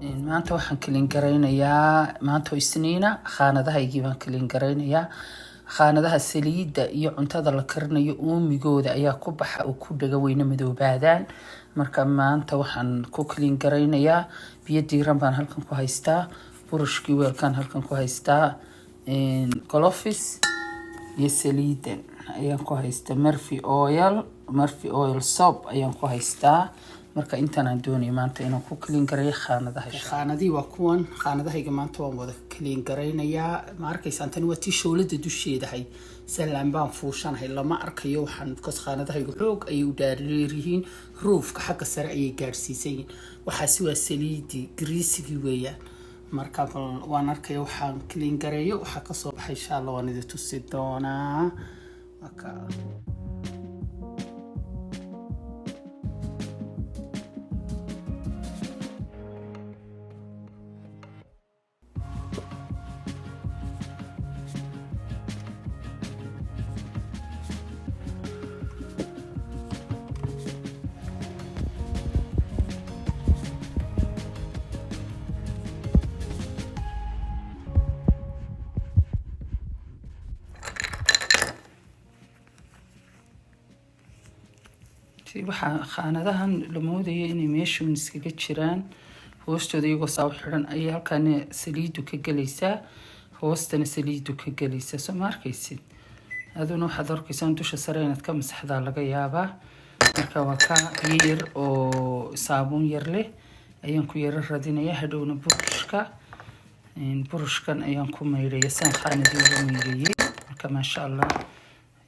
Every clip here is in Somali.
Maanta waxaan clean garaynayaa, maanta oo Isniina, khaanadahaygii baan clean garaynayaa. Khaanadaha saliidda iyo cuntada la karinayo uumigooda ayaa ku baxa oo ku dhaga, weyna madoobaadaan. Marka maanta waxaan ku clean garaynayaa biyo diiran baan halkan ku haystaa, burushkii weelkaan halkan ku haystaa, gloves iyo saliidan ayaan ku haystaa, Murphy Oil, Murphy Oil Soap ayaan ku haystaa. Marka intaan aan doonaya maanta inaan ku clean gareeyo khaanadaha. Khaanadihii waa kuwan, khaanadahayga maanta waan wada clean garaynayaa. Ma arkaysaan? Tani waa tii showlada dusheedahay, salaan baan fuushanahay, lama arkayo waxaan, because khaanadahaygu xoog ayay u dhaadheer yihiin, roofka xagga sare ayay gaadhsiisan yihiin. Waxaasi waa saliidii grease-igii weeyaan. Marka bal waan arkaya waxaan clean gareeyo, waxaa kasoo baxay insha Allah waan idin tusi doonaa. Marka waxaa khaanadahan la moodaya inay meeshuun iskaga jiraan, hoostooda iyagoo saa u xiran ayay halkaana saliidu ka gelaysaa, hoostana saliidu ka gelaysaa. Soo ma arkaysid? Aduna waxaad arkaysaa dusha sare inaad ka masaxdaa laga yaabaa. Marka waa ka biyo yar oo saabuun yar leh ayaan ku yaro radinaya. Hadhowna burushka, burushkan ayaan ku maydhaya saan khaanadii uga maydhayay. Marka maasha Allah,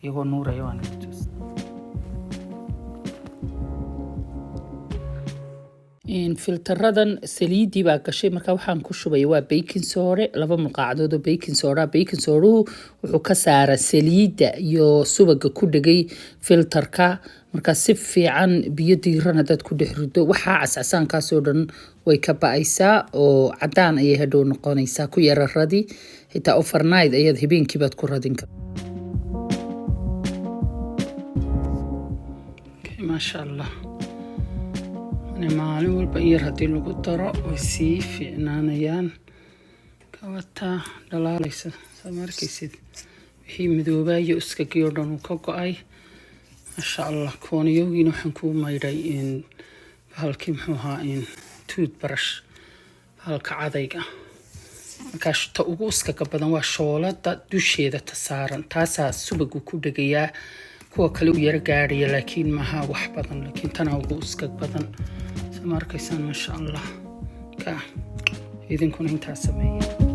iyagoo nuuraya waan tus. Filteradan saliidii baa gashay, marka waxaan ku shubaya waa baking soda, 2 mulqaacadood oo baking soda. Baking soda-hu wuxuu ka saaraa saliidda iyo subaga ku dhegay filterka. Marka si fiican biyo diiran haddaad ku dhex rido, waxaa cascasaankaasoo dhan way ka ba-aysaa oo cadaan ayay hadhow noqonaysaa. Ku yara radi, xitaa overnight ayaad habeenkii baad ku radin karta. Maasha Allah, maalin walba in yar haddii lagu daro way sii fiicnaanayaan. Kawataa dhalaalaysa, soo ma arkaysid? Wixii madoobayo uskagii oo dhan uu ka go-ay, maasha Allah. Kooniyowgiina waxaan kuu maydhay in bahalkii, muxuu ahaa, in toothbrush, bahalka cadayga. Markaa ta ugu uskaga badan waa shoolada dusheeda ta saaran, taasaa subagu ku dhegayaa. Kuwa kale u yaro gaadhaya laakiin maaha wax badan, laakiin tanaa ugu uskag badan. Soo ma arkaysaan? Maasha Allah. Ka idinkuna intaa sameeya.